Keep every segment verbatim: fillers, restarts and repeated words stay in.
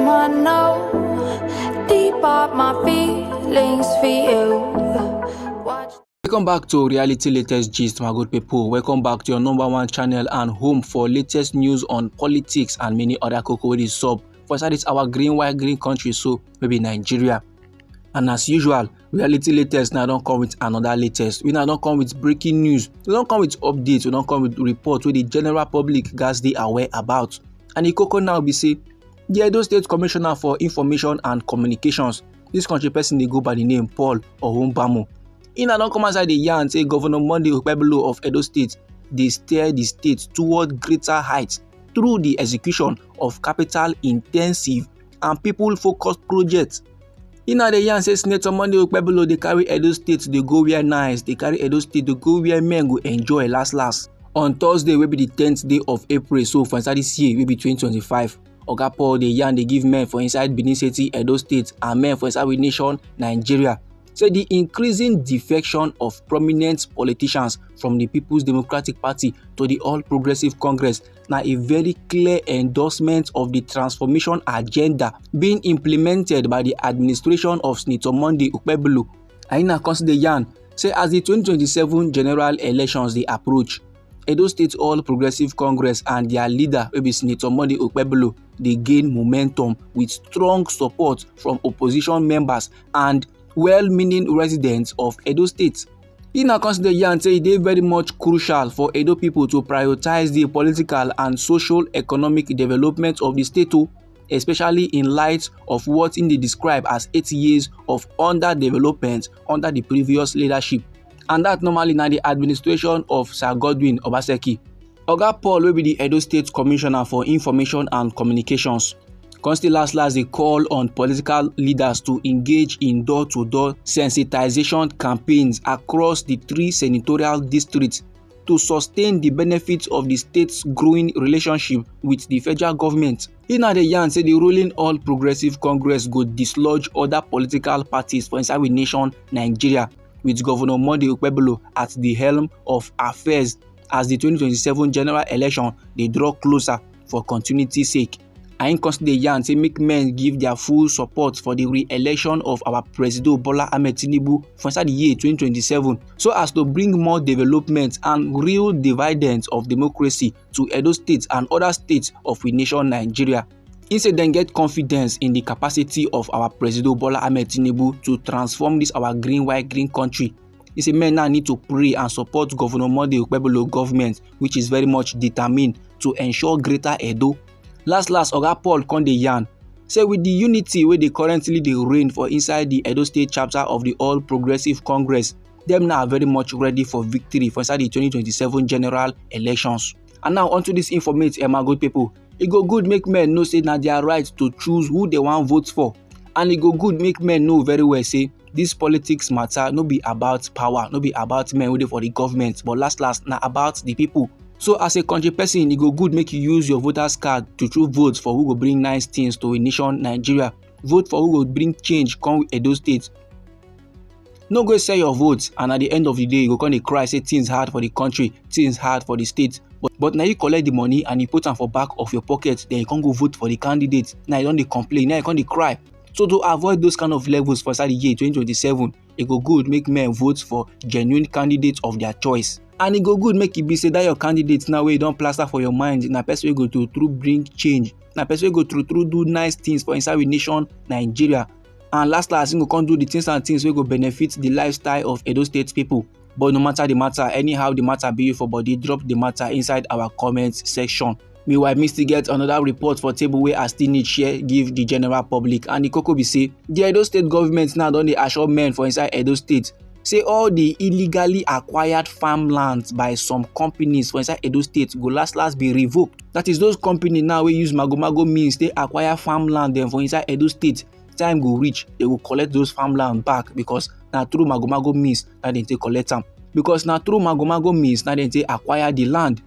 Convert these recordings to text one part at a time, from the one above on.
I know deep up my feelings for you. Watch. Welcome back to Reality Latest Gist, my good people. Welcome back to your number one channel and home for latest news on politics and many other koko wey dey sup for inside this our green, white, green country, so maybe Nigeria. And as usual, Reality Latest now don come with another latest. We now don come with breaking news. We don come with updates. We don come with report wey the general public gatz dey aware about. And the koko now be say, the Edo State Commissioner for Information and Communications, this country person dey go by the name Paul Ohumbamu. He now don come outside dey yarn say Governor Monday Okpebholo of Edo State dey steer the state toward greater heights through the execution of capital intensive and people focused projects. He now dey yarn say Senator Monday Okpebholo dey carry Edo State dey go where nice, dey carry Edo State dey go where men go enjoy last last. On Thursday, wey be the tenth day of April, so for inside this year, wey be twenty twenty-five, Oga Paul dey yarn dey give men for inside Benin City, Edo State, and men for inside we nation, Nigeria, say the increasing defection of prominent politicians from the People's Democratic Party to the All Progressive Congress na a very clear endorsement of the transformation agenda being implemented by the administration of Senator Monday Okpebholo. And he na come still dey yarn say as the twenty twenty-seven general elections dey approach, Edo State All Progressive Congress and their leader, wey be Senator Monday Okpebholo, dey gain momentum with strong support from opposition members and well-meaning residents of Edo State. He na come still dey yarn say e dey very much crucial for Edo people to prioritize the political and social economic development of the state o, especially in light of what he dey describe as eight years of underdevelopment under the previous leadership. And that normally na the administration of Sir Godwin Obaseki. Oga Paul, wey be the Edo State Commissioner for Information and Communications, come still last last dey call on political leaders to engage in door-to-door sensitization campaigns across the three senatorial districts to sustain the benefits of the state's growing relationship with the federal government. He na dey yarn say the ruling All Progressive Congress go dislodge other political parties for inside we nation, Nigeria, with Governor Monday Okpebholo at the helm of affairs as the twenty twenty-seven general election dey draw closer for continuity sake. And he come still dey yarn say make men give their full support for the re-election of our Presido Bola Ahmed Tinubu for inside the year twenty twenty-seven, so as to bring more development and real dividends of democracy to Edo State and other states of we nation, Nigeria. He say dem get confidence in the capacity of our Presido Bola Ahmed Tinubu to transform this our green, white, green country. He say men now need to pray and support Governor Monday Okpebholo government, which is very much determined to ensure greater Edo. Last last, Oga Paul come dey yarn say with the unity wey dey currently dey reign for inside the Edo State chapter of the All Progressive Congress, dem now very much ready for victory for inside the twenty twenty-seven general elections. And now onto this informate, eh, my good people. E go good make men know say na their right to choose who they wan vote for. And e go good make men know very well say this politics matter no be about power, no be about men wey dey for the government, but last last na about the people. So as a country person, e go good make you use your voters card to choose votes for who go bring nice things to a nation, Nigeria. Vote for who go bring change come Edo State. No go sell your vote, and at the end of the day, you go come dey cry say things hard for the country, things hard for the state. But, but now you collect the money and you put am for back of your pocket, then you come go vote for the candidate. Now you don dey complain, now you come dey cry. So to avoid those kind of levels for inside the year twenty twenty-seven, e go good make men vote for genuine candidates of their choice. And e go good make e be say that your candidate now wey you don plaster for your mind na person wey go true true bring change, na person wey go true true do nice things for inside we nation, Nigeria. And last last, he go come do the things and things wey go benefit the lifestyle of Edo State people. But no matter the matter, anyhow the matter be you for body, drop the matter inside our comment section. Meanwhile, me still get another report for table wey I still need share give the general public. And the koko be say, the Edo State government now don dey assure men for inside Edo State say all the illegally acquired farmlands by some companies for inside Edo State go last last be revoked. That is those companies now wey use magomago means dey acquire farmland dem for inside Edo State. Time go reach, they go collect those farmland back because na through magomago means na dem take collect am. Because na through magomago means na dem take acquire the land.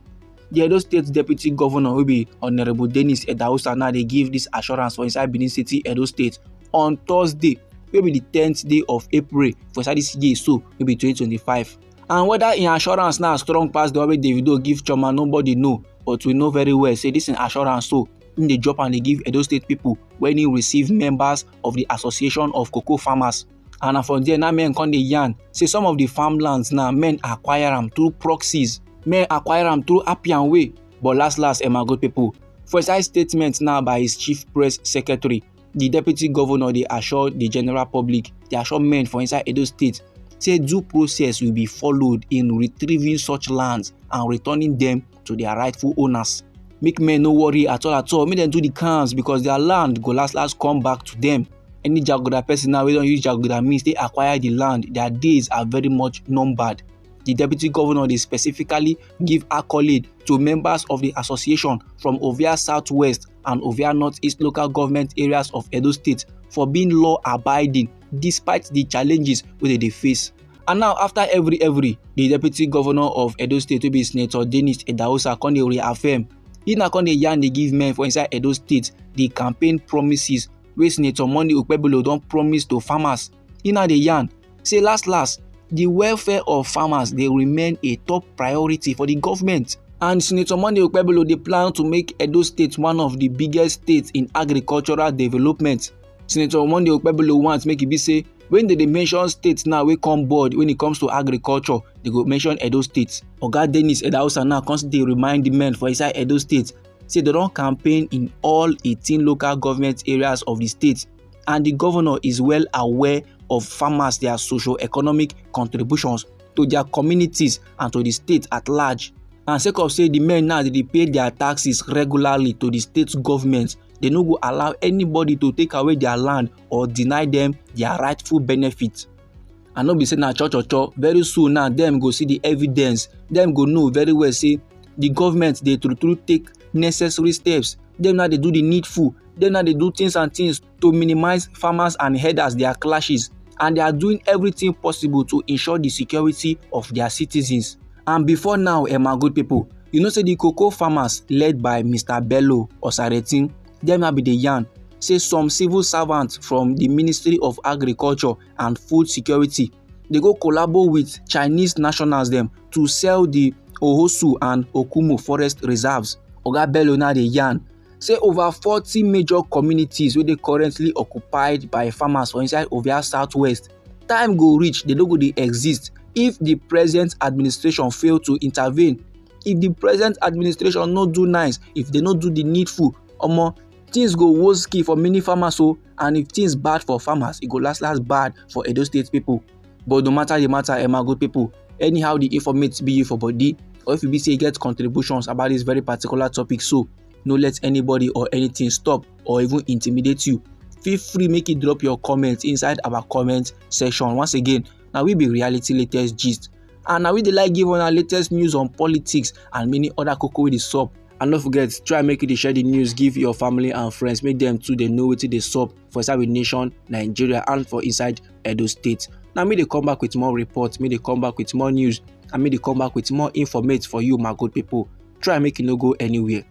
The Edo State Deputy Governor wey be Honourable Dennis Edausa now dey give this assurance for inside Benin City, Edo State on Thursday, wey be the tenth day of April for inside this year so, wey be twenty twenty-five. And whether im assurance na strong pass the one wey Davido give Chioma, nobody know. But we know very well say this im assurance so, Im dey drop and dey give Edo State people when im receive members of the Association of Cocoa Farmers. And na from there now men come dey yarn say some of the farmlands now men acquire am through proxies, men acquire am through Appian way. But last last, eh, my good people, for inside statement now by his chief press secretary, the deputy governor dey assure the general public, dey assure men for inside Edo State say due process will be followed in retrieving such lands and returning them to their rightful owners. Make men no worry at all at all, make dem do the cans because their land go last last come back to them. Any jaguda person now wey don use jaguda means take acquire the land, their days are very much numbered. The deputy governor dey specifically give accolade to members of the association from Ovia Southwest and Ovia Northeast local government areas of Edo State for being law-abiding despite the challenges wey dem dey face. And now, after every every, the deputy governor of Edo State, wey be Senator Dennis Idahosa, come dey reaffirm. He na come dey yarn dey give men for inside Edo State the campaign promises wey Senator Monday Okpebholo don promise to farmers. He na dey yarn say last last, the welfare of farmers dey remain a top priority for the government. And Senator Monday Okpebholo dey plan to make Edo State one of the biggest states in agricultural development. Senator Monday Okpebholo want make e be say when dem dey mention states now wey come board when it comes to agriculture, dem go mention Edo State. Oga Dennis Idahosa now come still dey remind the men for inside Edo State say dem don campaign in all eighteen local government areas of the state, and the governor is well aware of farmers, their socio-economic contributions to their communities and to the state at large. And sake of say the men now dey dey pay their taxes regularly to the state government, dem no go allow anybody to take away their land or deny them their rightful benefit. And no be say na cho cho cho, very soon now dem go see the evidence, dem go know very well say the government dey true true take necessary steps, dem now dey do the needful, dem now dey do things and things to minimize farmers and herders their clashes, and they are doing everything possible to ensure the security of their citizens. And before now, eh, my good people, you know say the cocoa farmers led by Mister Bello Osaretin, dem now be dey yarn say some civil servants from the Ministry of Agriculture and Food Security dey go collabo with Chinese nationals dem to sell the Ohosu and Okumu forest reserves. Oga Bello now dey yarn say over forty major communities wey dey currently occupied by farmers for inside Ovia Southwest, time go reach, they no go dey exist if the present administration fail to intervene. If the present administration no do nice, if they no do the needful, omo, things go worse key for many farmers o. And if things bad for farmers, e go last last bad for Edo State people. But no matter the matter, eh, my good people, anyhow the informate be you for body, or if you be say you get contributions about this very particular topic, so no let anybody or anything stop or even intimidate you. Feel free make you drop your comment inside our comment section. Once again, now we be Reality Latest Gist, and now we dey like give on our latest news on politics and many other cocoa with the sup. And don't forget, try make you dey share the news, give your family and friends, make them too they know wetin dey sup for inside with nation Nigeria and for inside Edo State. Now me dey come back with more reports, me dey come back with more news, and me dey come back with more informate for you, my good people. Try make you no go anywhere.